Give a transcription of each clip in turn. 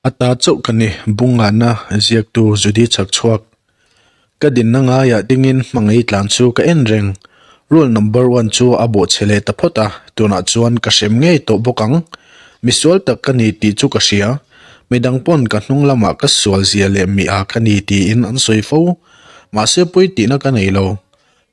A ta chauh ka ni, Bungana ziaktu Judy chhak chhuak. Ka dinna ngaiah dingin hmangaih tlan chu ka en reng. Rule number one chu a bawhchhe leh ta phawt a, tunah chuan ka hrem ngei tawh bawk ang. Misual tak ka ni tih chu ka hria. Midang pawn ka hnung lamah ka sual zia leh mi a ka ni tiin an sawi fo. Mahse pawi tihna ka nei lo.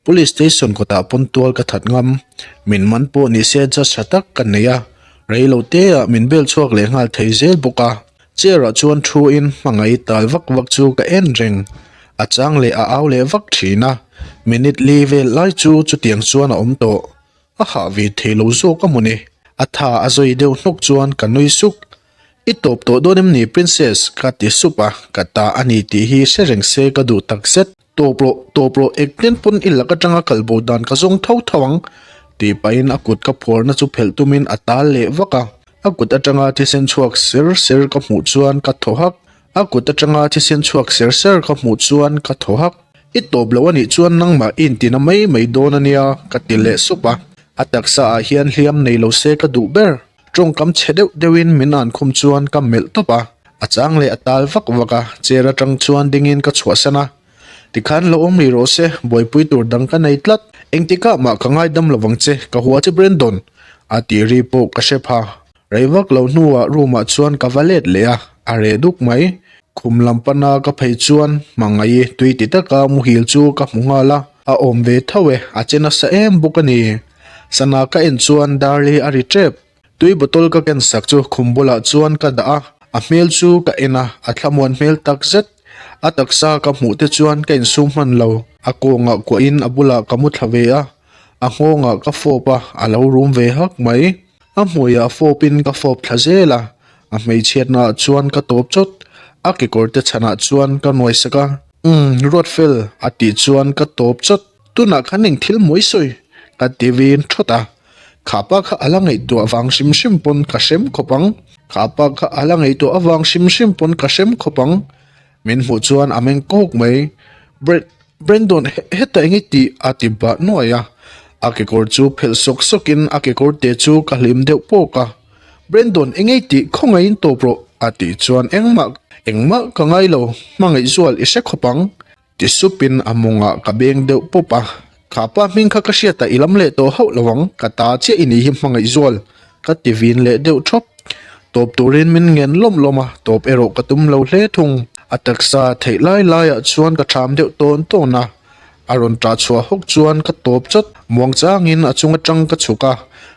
Police station kawtah pawn tual ka that ngam. Min man pawh ni se judge tha tak ka nei a, rei lo te ah min bel chhuak leh nghal thei zel bawk a. Chair ah chuan thu in hmangaih tal vak vak chu ka en reng. A chang leh a au leh vak thin a, minute li vel lai chu chutiang chuan a awm tawh. A hah ve thei lo zawk a mawni. A tha a zawi deuh hnawk chuan ka nui suk. I tawp tawh dawn em ni Princess? ka ti sup a, ka ta a ni tih hi hre reng se ka duh takzet. Tawp rawh, tawp rawh, engtin pawn i lak atanga kal bo dan ka zawng tho tho ang, tih pahin a kut ka phuarna chu phelh tumin a tal leh vak a. A kut atanga thisen chhuak ser ser ka hmuh chuan ka thaw hak. A kut atanga thisen chhuak ser ser ka hmuh chuan ka thaw hak. I tawp lo anih chuan nangmah i intina mai mai dawn ania, ka ti leh sup a. A taksa ah hian hliam nei lo se ka duh ber. Tawngkam chhe deuh deuhin min an khum chuan ka melh tawp a, a chang leh a tal vak vak a, chair atang chuan dingin ka chhuahsan a. Tikhan lo awm rih rawh se, buaipui tur dang ka nei tlat. Engtikah mah ka ngaidam lo vang che, ka hua che Brandon! a tih ri pawh ka hre pha. Rei vak lo hnuah room ah chuan ka va let leh a, a reh duk mai. Khum lam pana ka phei chuan hmangaih tui ti taka muhil chu ka hmu nghal a, a awm ve tho e, a che nasa em bawk a ni. Sana ka en chuan Darli a ri tep. Tui bottle ka ken sak chu khum bulah chuan ka dah a, a hmel chu ka en a, a thlamuan hmel tak zet. A taksa ka hmuh te chuan ka insum hman lo. A kawngah kuahin a bulah ka mu thla ve a, a nghawngah ka fawp a, a lo rum ve hak mai. A hmuiah fawpin ka fawp thla zel a, a hmeichhiatna ah chuan ka tawp chawt. A kekawr te chhanah chuan ka nuai sak a, Umm, Ruatfel, a tih chuan ka tawp chawt. Tunah khan eng thil mawi sawi? Ka ti vin thawt a. Kha pa kha a la ngaihtuah vang hrim hrim pawn ka hrem khawp ang. Kha pa kha a la ngaihtuah avang hrim hrim pawn ka hrem khawp ang. Min hmuh chuan a meng kawk mai. Bre Brandon heta eng i tih? a ti bah nuai a. A kekawr chu phelh sawk sawkin a kekawr te chu ka hlim deuh pawk a. Brandon eng i tih? Khawngaihin tawp rawh a tih chuan engmah engmah ka ngai lo. Hmangaihzual i hre khawp ang. Ti supin a mawngah ka beng deuh pawp a, Kha pa hming kha ka hriat a i lam leh tawh hauh lo ang, ka ta chiah i nih hi hmangaih zual, ka ti vin leh deuh thawp. Tawp turin min ngen lawm lawm a, tawp erawh ka tum lo hle thung. A taksa theih lai laiah chuan ka ṭham deuh tawn tawn a, a rawn ṭah chhuah hawk chuan ka tawp chawt. Muang changin a chung aṭang ka chhuk a,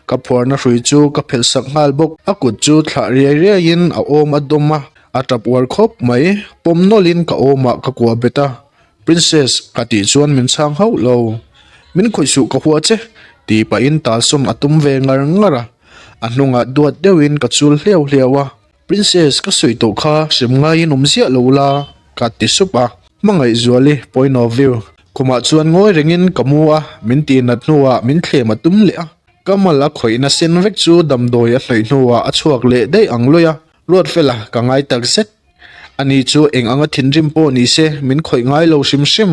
ka phuarna hrui chu ka phelh sak nghal bawk. A kut chu thlah riai riaiin a awm a dawm a, A tap uar khawp mai, pawm nawlhin ka awmah ka kuah bet a, Princess ka tih chuan min chhang hauh lo. Min khawih suh ka hua che, tih pahin talsawm a tum ve ngar ngar a, a hnungah duat deuhin ka chul hliau hliau a, Princess ka sawi tawh kha hrem ngaiin awm ziah lo la, ka ti sup a. Hmangaihzuali point of view khumah chuan ngawi rengin ka mu a, min tihnat hnuah min thlem a tum leh a, ka mal a khawihna sen vek chu damdawi a hnawih hnuah a chhuak leh daih ang luih a. Ruatfela ka ngai tak zet. Ani chu eng anga thinrim pawh ni se min khawih ngai lo hrim hrim.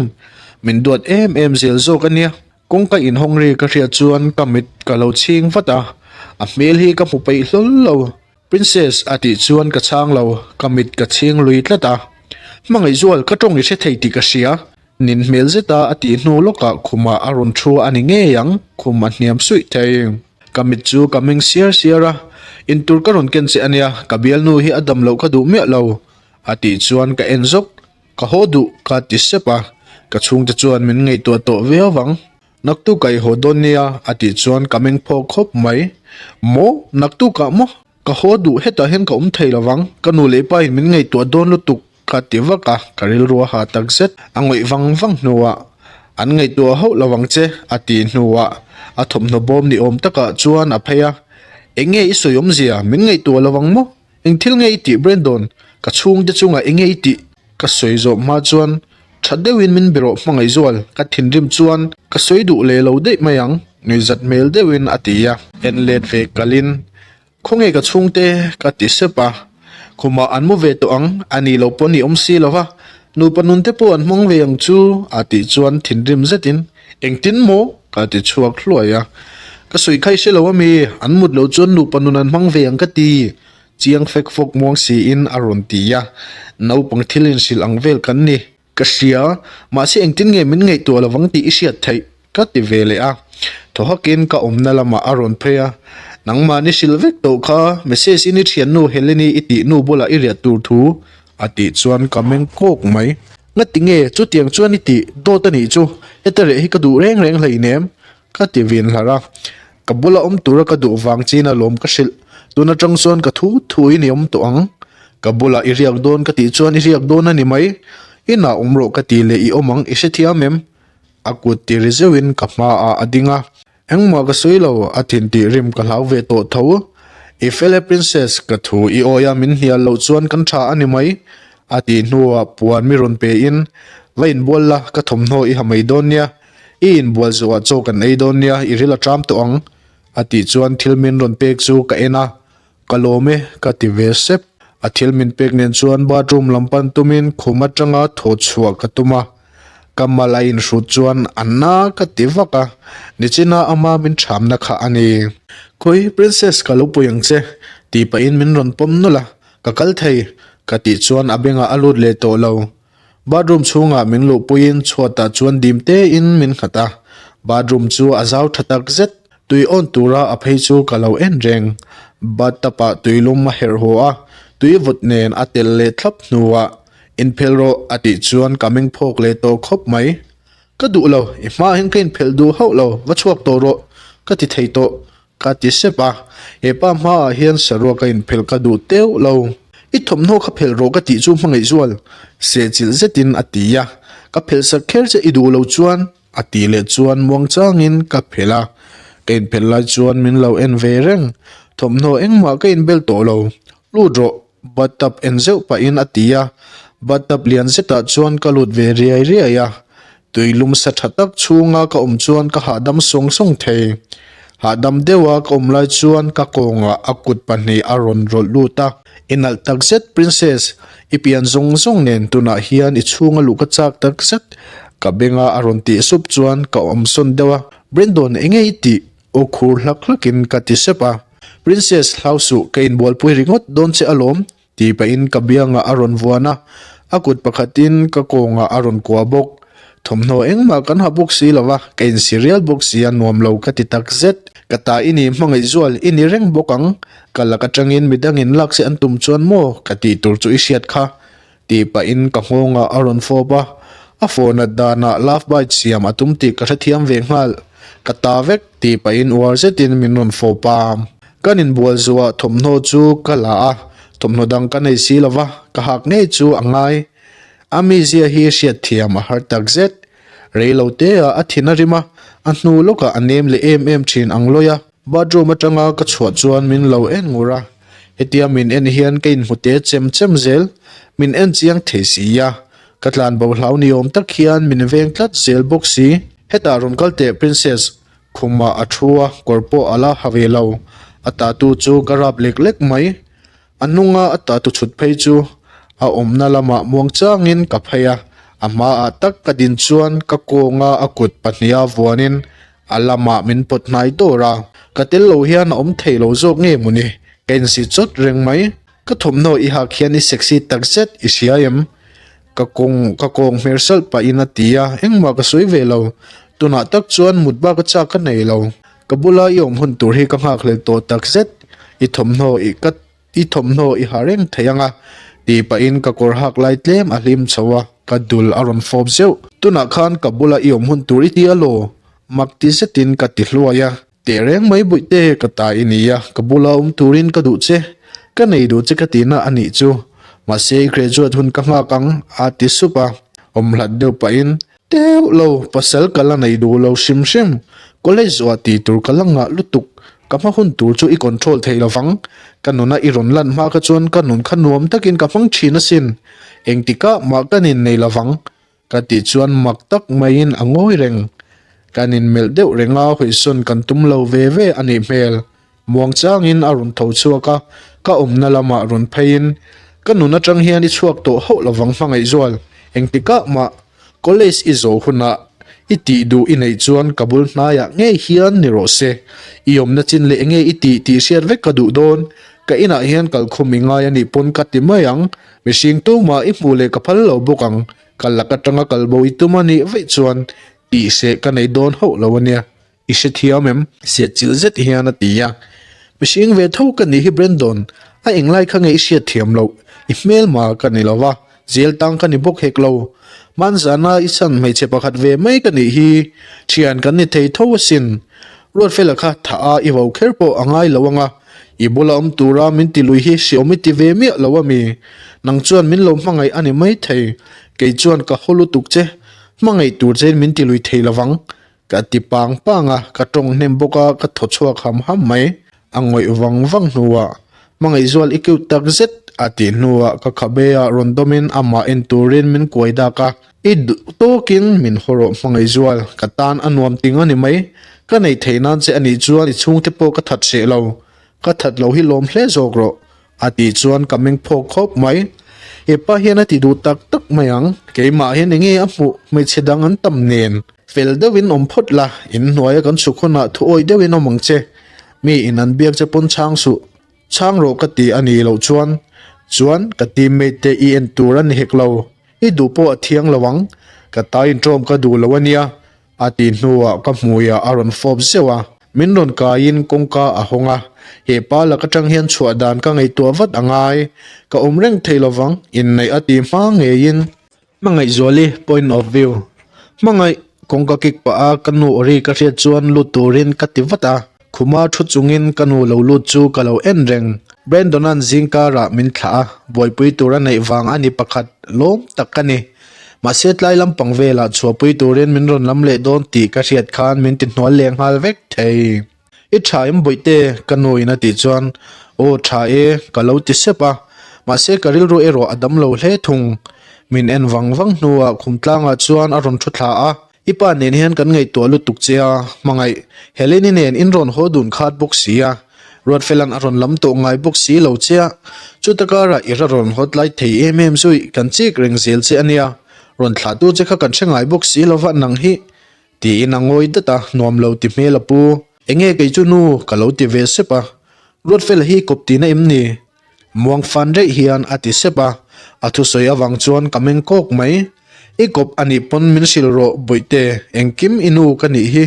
Min duat em em zel zawk a nia. Kawngka inhawng ri ka hriat chuan ka mit ka lo chhing vat a, a hmel hi ka hmu peih hlawl lo. Princess a tih chuan ka chhang lo, ka mit ka chhing lui tlat a. Hmangaihzual ka tawng i hre thei tih ka hria. Nin hmel zeta a tih hnu lawkah khumah a rawn thu a ni ngei ang, khum a hniam suih thei. Ka mit chu ka meng siar siar a, Intur ka rawn ken che a nia, ka bialnu hi a dam loh ka duh miah lo, a tih chuan ka en zawk. Ka haw duh, ka ti sep a, ka chhungte chuan min ngaihtuah tawh viau vang. Naktukah i haw dawn nia, a tih chuan ka meng phawk khawp mai. Maw? Naktukah maw? Ka haw duh, hetah hian ka awm thei lo vang, ka nu leh pa in min ngaihtuah dawn lutuk, ka ti vak a, ka rilru a ha tak zet. A ngawih vang vang hnuah, An ngaihtuah hauh lo vang che, a tih hnuah a thawmhnaw bawm ni awm takah chuan a phei a, Eng nge i sawi awmzia, min ngaihtuah lo vang maw? Eng thil nge i tih Brandon? Ka chhungte chungah eng nge i tih? Ka sawi zawh hma chuan tha deuhin min be rawh hmangaihzual, ka thinrim chuan ka sawi duh leh lo daih mai ang, nuihzat hmel deuhin a ti a. En let ve kalin, Khawnge ka chhungte? ka ti sep a. Khumah an mu ve tawh ang, a nih loh pawh ni awm si lo va, nupa nun te pawh an hmang ve ang chu, a tih chuan thinrim zetin, Engtin maw? ka ti chhuak hluai a. Ka sawi kha i hre lo ami? An mut loh chuan nupa nun an hmang ve ang ka ti. Chiang fek fawk muang siin a rawn ti a, naupang thil inhrilh ang vel kan ni. Ka hria, mahse engtin nge min ngaihtuah lovang tih i hriat theih? Ka ti ve leh a, thaw hakin ka awmna lamah a rawn phei a, Nangmahni hrilh vek tawh kha, message in i thiannu Heleni i tih nu bulah i riah tur thu a tih chuan ka meng kawk mai. Ngati nge chutiang chuan i tih dawt a nih chu, heta reh hi ka duh reng reng hleinem ka ti vin hlar a, ka bula awm tura ka duh vang chin alawm ka hrilh, tun atang chuan ka thu thu in i awm tawh ang, ka bulah i riak dawn ka tih chuan i riak dawn a ni mai, inah awm rawh ka tih leh i awm ang i hrethiam em? A kut ti ri zeuhin ka hmaah a ding a, Engmah ka sawi lo, a thin tih rim ka hlau ve tawh tho. I fel e Princess, ka thu i awi a min hnial loh chuan kan tha a ni mai, a tih hnuah puan mi rawn pe in, Va inbual la, ka thawmhnaw i ha mai dawn nia, i inbual zawhah chaw kan ei dawn nia, i ril a ṭam tawh ang, a tih chuan thil min rawn pek chu ka en a, Ka lawm e, ka ti ve sep. A thil min pek nen chuan bathroom lam pan tumin khum atanga thaw chhuah ka tum a. Ka mal a inhrut chuan a na ka ti vak a, nichina ama min thamna kha a ni. Khawi Princess ka lo pui ang che, tih pahin min rawn pawm nawlh a, ka kal thei, ka tih chuan a bengah a lut leh tawh lo. Bathroom chhungah min luhpuiin chhuatah chuan dim tein min nghat a, bathroom chu a zau tha tak zet. Tui awn tura a phei chu ka lo en reng. Bathtub ah tui lum a herh haw a, tui vawt nen a telh leh thlap hnuah inphelh rawh a tih chuan ka meng phawk leh tawh khawp mai. Ka duh lo, i hmaah hian ka inphelh duh hauh lo, va chhuak tawh rawh ka ti thei tawh. Ka ti sep a, he pa hmaah hian saruak a inphelh ka duh teuh lo. I thawmhnaw kha phelh rawh ka tih chu hmangaih zual, sehchilh zetin a ti a. Ka phelh sak kher che i duh lo chuan a tih leh chuan muang changin ka phelh a. Ka inphelh lai chuan min lo en ve reng. Thawmhnaw engmah ka inbel tawh lo. Lut rawh, bathtub en zeuh pahin a ti a. Bathtub lian zetah chuan ka lut ve riai riai a. Tui lum sa tha tak chhunga ka awm chuan ka hahdam sawng sawng thei. Hahdam deuha ka awm lai chuan ka kawngah a kut pahnih a rawn rawlh lut a. I nalh tak zet Princess, i pian zawng zawng nen tunah hian i chhunga luh ka chak tak zet. Ka benga a rawn tih sup chuan ka awm sawn deuh a, Brandon enge i tih? Aw khur hlak hlakin ka ti sep a. Princess hlau suh ka inbualpui ringawt dawn che alawm Tih pahin ka biangah a rawn vuan a, a kut pakhatin ka kawngah a rawn kuah bawk. Thawmhnaw engmah kan ha bawk si lo va, ka insi rial bawk si a, nuam lo ka ti tak zet. Ka ta i ni hmangaih zual i ni reng bawk ang, ka lak atangin midangin lak che an tum chuan maw ka tih tur chu i hriat kha. Tih pahin ka nghawngah a rawn fawp a, a fawh nat danah love bite siam a tum tih ka hrethiam ve nghal. Ka ta vek tih pahin uar zetin min rawn fawp a. Kan inbual zuah thawmhnaw chu ka la a, thawmhnaw dang ka nei si lova, ka hak ngei chu a ngai. A mizia hi hriatthiam a har tak zet. Rei lo te ah a thin a rim a, a hnu lawkah a nem leh em em thin ang lawi a. Bathroom atanga ka chhuah chuan min lo en ngur a, hetia min en hian ka inhmu te chem chem zel, min en chiang thei si a, ka tlanbo hlau ni awm tak hian min veng tlat zel bawk si. Hetah rawn kal teh Princess, Khumah a thu a, kawr pawh a la ha ve lo. A tatu chu ka rap lek lek mai. A hnunga a tatu chhut phei chu a awmna lamah muang changin ka phei a, a hmaah tak ka din chuan ka kawnga a kut pahniha vuanin a lamah min pawt hnai dawr a. Ka tel lo hian a awm thei lo zawk nge mawni, ka insi chawt reng mai. Ka thawmhnaw i hak hian i sexy takzet i hria em? Ka kawng ka kawng hmer salh pahin a ti a, engmah ka sawi ve lo. Tunah tak chuan mut bak a chak ka nei lo. Ka bula i awm hun tur hi ka nghakhlel tawh takzet. I thawmhnaw i ka i thawmhnaw i ha reng thei ang a, tih pahin ka kawr hak lai tlem a hlim chho a, ka dul a rawn fawp zeuh. Tunah khan ka bula i awm hun tur i ti alaw? Mak ti zetin ka ti hluai a. Teh reng mai Bawihte, ka ta i ni a, ka bula awm turin ka duh che, ka nei duh che ka tihna a nih chu. Mahse i graduate hun ka nghak ang, a ti sup a, awm hlat deuh pahin, Teuh lo, pasal ka la nei duh lo hrim hrim, college zawhah tih tur ka la ngah lutuk, ka hma hun tur chu i control thei lo vang, ka nuna i rawn lan hma kha chuan ka nun kha nuam takin ka hmang thin asin, engtikah mah ka nin nei lo vang, Ka tih chuan mak tak maiin a ngawi reng. Kan inmelh deuh reng a, hawisawn kan tum lo ve ve a nih hmel. Muang changin a rawn tho chhuak a, ka awmna lamah rawn pheiin, Ka nun atang hian i chhuak tawh hauh lovang hmangaihzual, engtikah mah college i zawh hunah i tih duh i neih chuan ka bul hnaiah ngei hian ni rawh se. I awmna chin leh enge i tih tih hriat vek ka duh dawn. Ka inah hian kalkhum i ngai a nih pawn ka ti mai ang. Mihring tumah i hmuh leh ka phal lo bawk ang. Ka lak atanga kalbo i tum a nih vaih chuan tihseh ka nei dawn hauh lo a nia. I hrethiam em? Siahchilh zet hian a ti a. Mihring ve tho ka nih hi Brandon, a englai kha nge i hriatthiam loh? I hmelma ka ni lo va, jail tang ka ni bawk hek lo. Hmanzana i chhan hmeichhe pakhat ve mai ka nih hi, thian kan ni thei tho asin. Ruatfela kha thah a i vo kher pawh a ngai lo anga, i bula awm tura min ti lui hi hriawm i ti ve miah lo ami? Nang chuan min lo hmangaih a ni maithei, kei chuan ka haw lutuk che, hmangaih tur chein min ti lui thei lovang. Ka ti pang pang a, ka tawng hnem bawk a, ka thaw chhuak ham ham mai. A ngawih vang vang hnuah, Hmangaihzual i cute tak zet a tih hnuah ka khabe ah rawn dawmin amah en turin min kuai dak a. I duh tawkin min haw rawh Hmangaihzual, ka tan a nuam ting a ni mai. Ka neih theih nan che a nih chuan i chhungte pawh ka that hreh lo. Ka that lo hi lawm hle zawk rawh. A tih chuan ka meng phawk khawp mai. He pa hian a ti duh tak tak mai ang. Keimah hian enge a hmuh hmeichhe dang an tam nen. Fel deuhin awm phawt la, in hnuaia kan chhuk hunah thu awih deuhin awm ang che. Mi in an biak che pawn chhang suh. Chhang rawh ka ti a nih loh chuan. Chuan ka teammate te i en tur a ni hek lo. I duh pawh a thiang lo ang. Ka ta inṭawm ka duh lo a nia. A tih hnuah ka hmuiah a rawn fawp zeuh a, min rawn kaiin kawngka a hawng a. He pa lak atang hian chhuah dan ka ngaihtuah vat a ngai. Ka awm reng thei lovang, inneih a ti hma ngeiin. Hmangaihzuali point of view. Hmangaih, kawngka kik pah a ka nu awri ka hriat chuan lut turin ka ti vat a. Khuma thu chungin ka nu lo lut chu ka lo en reng. Brandon-a'n zingkarah min thlah a, buaipui tur a neih vang a ni pakhat lawm tak ka ni. Mahse tlai lampang velah chhuahpui turin min rawn lam leh dawn tih ka hriat khan min ti hnual leh nghal vek thei. I tha em bawihte? ka nu in a tih chuan Aw tha e ka lo ti sep a, mahse ka rilru erawh a dam lo hle thung. Min en vang vang hnuah khum tlangah chuan a rawn thu thla a, I pa nen hian kan ngaihtuah lutuk che a, hmangaih Helene-i nen in rawn haw dun khat bawk si a, Ruatfela'n a rawn lam tawh ngai bawk si lo che a, chuta karah i ra rawn haw tlai thei em em zui, kan chik reng zel che a nia, rawn thlahtu che kha kan hre ngai bawk si lo va nang hi tiin a ngawi dat a, nuam lo ti hmel a pu. Enge kei chu nu ka lo ti ve sep a, Ruatfela hi kawp tihna em ni? Muang fan reih hian a ti sep a, a thusawi avang chuan ka meng kawk mai. I kawp a nih pawn min hrilh rawh Bawihte, engkim i nu ka nih hi,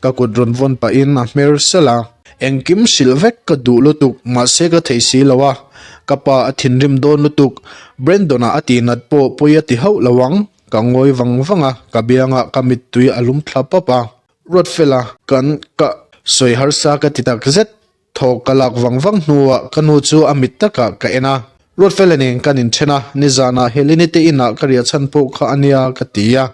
ka kut rawn vawn pahin a hmer selh a. Engkim hrilh vek ka duh lutuk, mahse ka thei si lo a, ka pa a thinrim dawn lutuk, Brandon-a a tihnat pawh pawi a ti hauh lo ang, ka ngawi vang vang a, ka biangah ka mittui a lum thla pap a. Ruatfela, kan, ka sawi harsa ka ti takzet. Thawk ka lak vang vang hnuah ka nu chu a mit takah ka en a, Ruatfela nen kan inthen a, nizanah Helene te inah ka riah chhan pawh kha a nia ka ti a.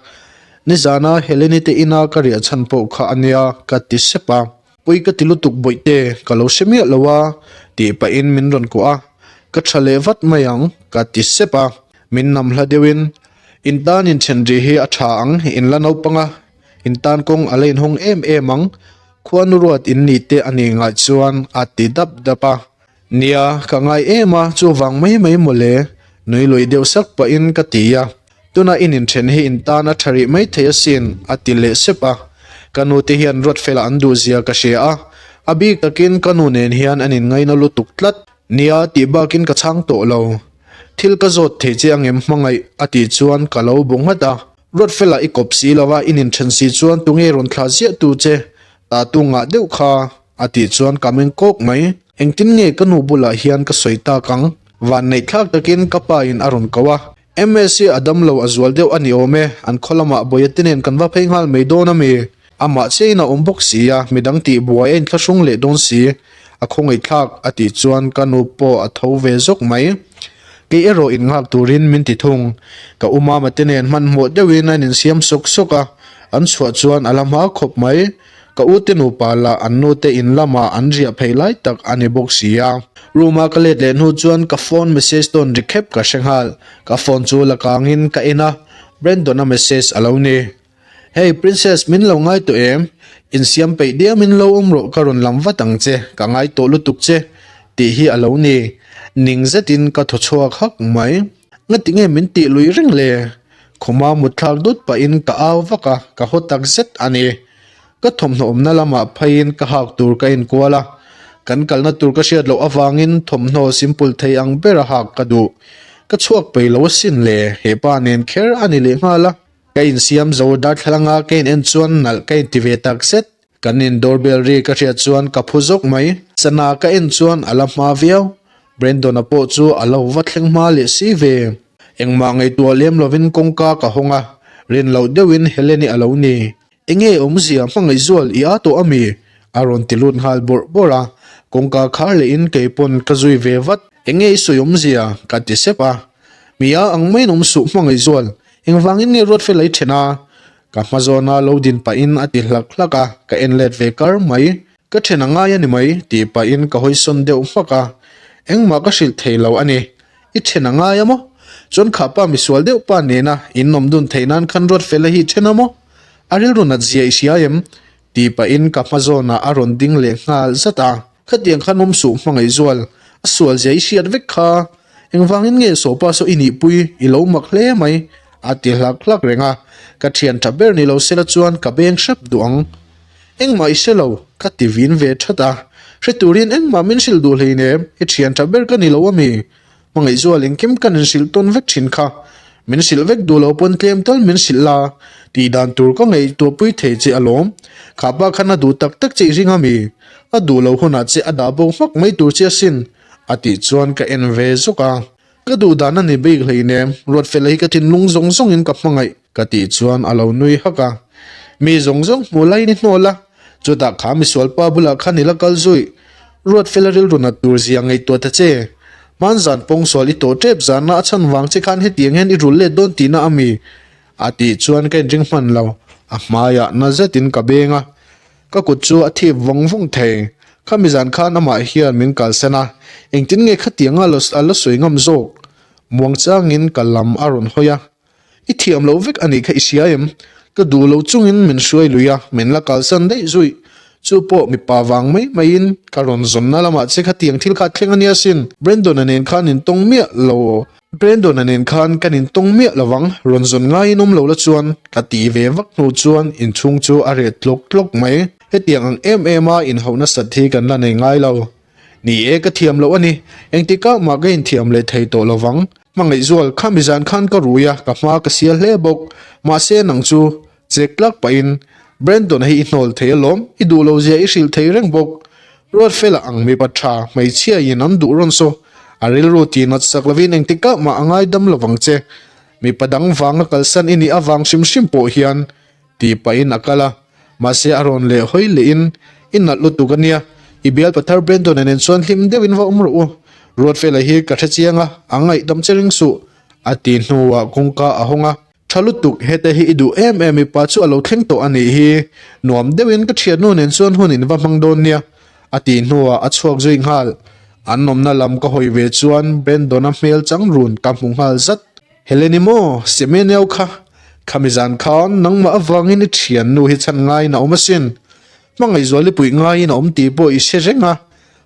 Nizanah Helene te ina ka riah chhan pawh kha a nia ka ti sep a. Pui ka ti lutuk bawihte, ka lo hre miah lo a, tih pahin min rawn kuah a, Ka tha leh vat mai ang ka ti sep a. Min nam hla deuhin, In tan inthen rih hi a tha ang, in la naupang a, in tan kawng a la inhawng em em ang, Khuanu ruat in ni te a nih ngaih chuan a ti dap dap a. Nia, ka ngai em a, chuvang mai mai mawle, nui luih deuh sak pahin ka ti a. Tuna in inthen hi in tan a tha rih mai thei asin, a ti leh sep a. Ka nu te hian Ruatfela an duh zia ka hria a, a bik takin ka nu nen hian an inngaina lutuk tlat. Nia, tih bakin ka chhang tawh lo. Thil ka zawt thei che angem hmangaih a tih chuan ka lo bu nghat a. Ruatfela i kawp si lo a, i nin then si chuan tunge rawn thlah ziah tu che? Ta tu ngah deuh kha a tih chuan ka meng kawk mai. Engtin nge ka nu bulah hian ka sawi tak ang? Vanneih thlak takin ka pa in a rawn ko a. MS hi a dam lo a zual deuh a ni awm e, an khaw lamah Bawia te nen kan va phei nghal mai dawn a mi? Amah chiahin a awm bawk si a, midang tih buai a inthlahrung leh dawn si. A khawngaihthlak a tih chuan ka nu pawh a tho ve zawk mai. Kei erawh innghak turin min ti thung. Ka u mama te nen hmanhmawh deuhin an insiam sawk sawk a, an chhuah chuan a la hma khawp mai. Ka u te nupa lah an nu te in lamah an riah phei lai tak a ni bawk si a. Room a ka let leh hnu chuan ka phone message tawn ri khep ka hre nghal. Ka phone chu la kangin ka en a, Brandon-a message a lo ni. Hey princess min lo ngai tawh em? Insiam peih diam in lo awm rawh ka rawn lam vat ang che, ka ngai tawh lutuk che tih hi a lo ni. Ning zetin ka thaw chhuak hak mai. Ngati nge min tih lui reng le? Khuma mutthlak dut pahin ka au vak a, ka haw tak zet a ni. Ka thawmhnaw awmna lamah pheiin ka hak tur ka inkual a. Kan kalna tur ka hriat loh avangin thawmhnaw simple thei ang bera hak ka duh. Ka chhuak peih lo asin le, he pa nen kher a ni leh nghal a. Ka insiam zo darthlalanga ka in en chuan nalh ka inti ve tak zet. Kan in doorbell ri ka hriat chuan ka phu zawk mai. Sana ka en chuan a la hma viau. Brandon-a pawh chu a lo va thleng hma leh si ve. Engmah ngaihtuah lem lovin kawngka ka hawng a, rin loh deuhin Helen-i a lo ni. Enge awmzia hmangaihzual i aa tawh ami? A rawn ti lut nghal bawrh bawrh a, kawngka khar lehin kei pawn ka zui ve vat. Enge i sawi awmzia? Ka ti sep a. Mi a ang maiin awm suh hmangaihzual, engvangin nge Ruatfela i then a? Ka hma zawna lo din pahin a ti hlak hlak a, ka en let ve kar mai. Ka then a ngai a ni mai tih pahin ka hawisawn deuh hmak a, engmah ka hrilh thei lo a ni. I then a ngai a maw? Chuan kha pa misual deuh pa nena in awm dun theih nan khan Ruatfela hi i then a maw? A rilru nat zia i hria em? Tih pahin ka hma zawnah a rawn ding leh nghal zat a. Khatiang khan awm suh hmangaihzual, a sual zia i hriat vek kha. Engvangin nge sawpa saw i nihpui i lo mak hle mai? A ti hlak hlak reng a. Ka thian tha ber ni lo sela chuan ka beng hrep duh ang. Engmah i hre lo, ka ti vin ve that a. Hre turin engmah min hrilh duh hleinem, i thian tha ber ka ni lo ami? Hmangaihzual engkim kan inhrilh tawn vek thin kha. Min hrilh vek duh lo pawn tlem tal min hrilh la, tih dan tur ka ngaihtuahpui thei che alawm. Kha pa khan a duh tak tak che i ring ami? A duh lo hunah che a dah bo hmak mai tur che asin, a tih chuan ka en ve zawk a. Ka duh dan a ni bik hleinem, Ruatfela hi ka thinlung zawng zawngin ka hmangaih, ka tih chuan a lo nui hak a. Mi zawng zawng hmuh laiin i hnawl a, chutah kha misualpa bulah khan i la kal zui. Ruatfela rilru nat tur zia ngaihtuah ta che. Hmanzan pawngsual i tawh tep zana a chhan vang che khan hetiang hian i rul let dawn tihna a mi? A tih chuan ka inring hman lo, a hmaiah na zetin ka beng a, ka kut chu a thip vawng vawng thei. Khami zan khan amah hian min kalsan a, engtin nge khatianga a la sawi ngam zawk? Muangchangin ka lam a rawn hawi a. I thiam loh vek a nih kha i hria em? Ka duh lo chungin min hruai lui a, min la kalsan daih zui. Chu pawh mipa vang mai maiin ka rawn zawnna lamah che khatiang thil kha a thleng a nia sin. Brandon-a nen khan intawng miah lo. Brandon-a nen khan kan intawng miah lo vang, rawn zawn ngaiin awm lo la chuan ka tih ve vak hnu chuan inchhung chu a reh tlawk tlawk mai. Hetiang ang em em a inhauh nasat hi kan la nei ngai lo. Ni e, ka thiam loh a ni. Engtikah mah ka inthiam leh thei tawh lo vang. Hmangaihzual, khami zan khan ka rui a, ka hma ka sial hle bawk. Mahse, nang chu chek tlak pahin Brandon-a hi i hnawl thei alawm, i duh lo zia i hrilh thei reng bawk. Ruatfela ang mipa tha, hmeichhia in an duh rawn saw. A rilru tih nat sak lovin engtikah mah a ngaidam lovang che. Mipa dang vanga kalsan i nih avang hrim hrim pawh hian Tih pahin a kal a, mahse a rawn leh hawi lehin, I nalh lutuk a nia, i bialpa thar Brandon-a nen chuan hlim deuhin va awm rawh u. Ruatfela hi ka hre chiang a, a ngaihdam che ring suh, a ti hnuah kawngka a hawng a. Tha lutuk, hete hi i duh em em mipa chu a lo thleng tawh a nih hi, nuam deuhin ka thiannu nen chuan hun in va hmang dawn nia, a tih hnuah a chhuak zui nghal. An awmna lam ka hawi ve chuan Brandon-a hmel chang run ka hmu nghal zat. Heleni maw, Semeneo kha, khami zan khan nangmah avangin i thiannu hi chhan ngaiin a awm asin. Hmangaihzual i puih ngaiin a awm tih pawh i hre reng a,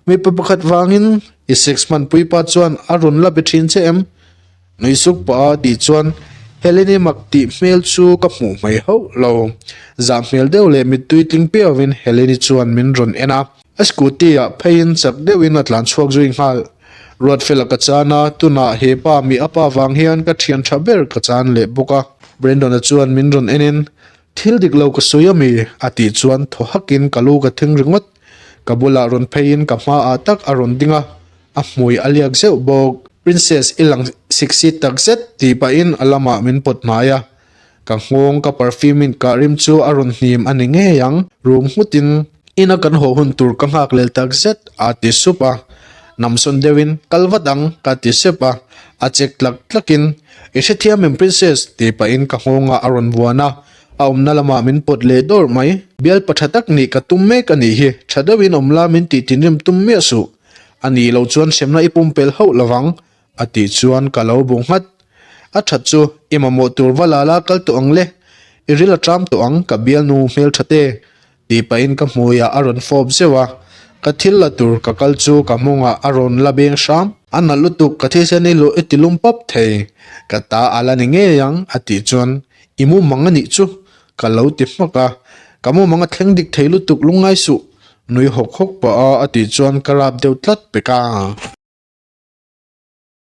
mipa pakhat vangin i sex hmanpui pa chuan a rawn la be thin che em? Nui suk pah a tih chuan Heleni mak tih hmel chu ka hmuh hmai hauh lo. Zah hmel deuh leh mittui tling piauin Heleni chuan min rawn en a. A scooty ah pheiin chak deuhin a tlan chhuak zui nghal. Ruatfela ka chan a, tunah he pa mi a pa vang hian ka thian tha ber ka chan leh bawk a. Brandon-a chuan min rawn en in, Thil dik lo ka sawi ami? a tih chuan thaw hakin ka lu ka thing ringawt. Ka bulah rawn pheiin ka hmaah tak a rawn ding a, a hmui a liak zeuh bawk. Princess i lang sexy tak zet tih pahin a lamah min pawt hnai a. Ka nghawng ka perfume in kah rim chu a rawn hnim a ni ngei ang, rum nghut in ina kan haw hun tur ka nghak lel tak zet a ti sup a, namsawn deuh in kal vat ang ka ti sep a, a chek tlak tlak in I hrethiam em princess tih pah in ka nghawng ah a rawn vuan a, a awmna lamah min pawt leh dawr mai, bialpa tha tak nih ka tum mek a nih hi, tha deuh in awm la min tih thinrim tum miah suh, a nih loh chuan hremna i pumpelh hauh lovang A tih chuan ka lo bu nghat. A that chu, i mamawh tur va la la kal tawh ang le. I ril a ṭam tawh ang, ka bialnu hmelṭha te. Tih pahin ka hmuiah a rawn fawp zeuh a. Ka thil la tur ka kal chu ka hmawngah a rawn la beng hram. A nalh lutuk, ka thisen i luh i ti lum pap thei. Ka ta a la ni ngei ang, a tih chuan, I mumang a nih chu, ka lo ti hmak a. Ka mumang a thleng dik thei lutuk lungngai suh. Nui hawk hawk pah a a tih chuan ka rap deuh tlat pek a.